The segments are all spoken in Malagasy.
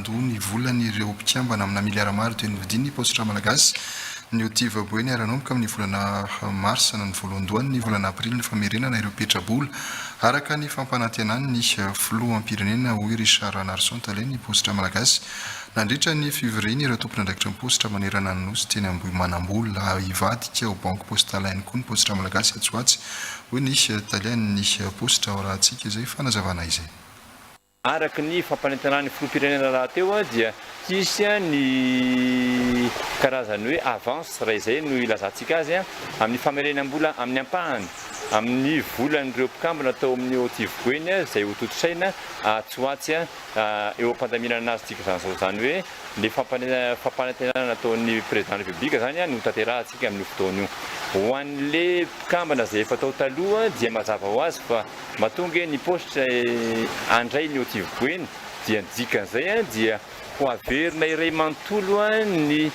handoa ny volan'ireo mpikambana amina miliara maro dia novidian'ny Paositra Malagasy ny OTIV Boeny ary hanomboka amin'ny volana marsa na ny voalohandohan'ny volana aprily ny famerenana ireo petrabola araka ny fampanantenan'ny filoham-pirenena, hoy Richard Ranarison, talen'ny Paositra Malagasy, nandritra ny fivorian'ireo tompon'andraikitry ny paositra manerana ny Nosy teny Ambohimanambola. Hivadika ho banque postale ihany koa ny Paositra Malagasy atsy ho atsy, hoy ny talen'ny paositra. Ao rahantsika izay fanazavana izay. Araka ny fampanantenan'ny filoham-pirenena rahateo dia hisy ny karazany hoe avance raha izay no ilazantsika azy amin'ny famerenam-bola amin'ny ampahany amin'ny volan'ireo mpikambana tao amin'ny OTIV Boeny izay ho tontosaina atsy ho atsy eo am-pandaminana azy tsika izany izao. Izany hoe ilay fampanantenana nataon'ny Président République izany no tanterahantsika amin'io fotoana io. Ho an'ilay mpikambana izay efa tao taloha dia mazava ho azy fa Matoa ange ny paositra handray ny OTIV Boeny dia ny dikan'izay dia ho averina iray manontolo ny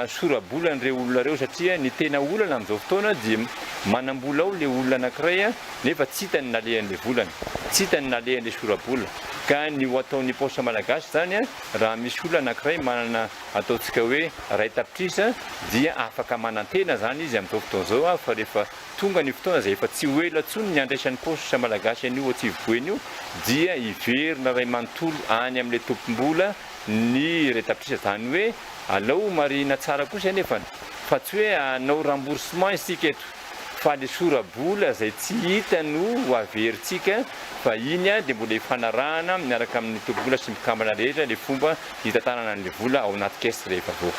sora-bolan'ireo olona ireo satria ny tena olana amin'izao fotoana dia manam-bola ao ilay olona anankiray nefa tsy hitany ny nalehan'ilay volany, tsy hitany ny nalehan'ilay sora-bola. Ka ny ho ataon'ny paositra malagasy izany raha misy olona anankiray manana ataontsika hoe 1 tapitrisa dia afaka manantena izany izy amin'izao fotoana izao fa rehefa tonga ny fotoana izay efa tsy ho ela intsony ny handraisan'ny paositra malagasy an'io OTIV Boeny io dia hiverina iray manontolo any amin'ilay tompom-bola ny 1 tapitrisa. Izany hoe alao ho marihina tsara kosa anefany fa tsy hoe hanao remboursement isika eto fa le sora-bola izay tsy hita no ho averintsika fa iny dia mbola hifanarahana miaraka amin'ny tompom-bola sy ny mpikambana rehetra le fomba hitantanana an'ilay vola ao anaty caisse rehefa avoaka.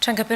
Trangam-piarahamonina.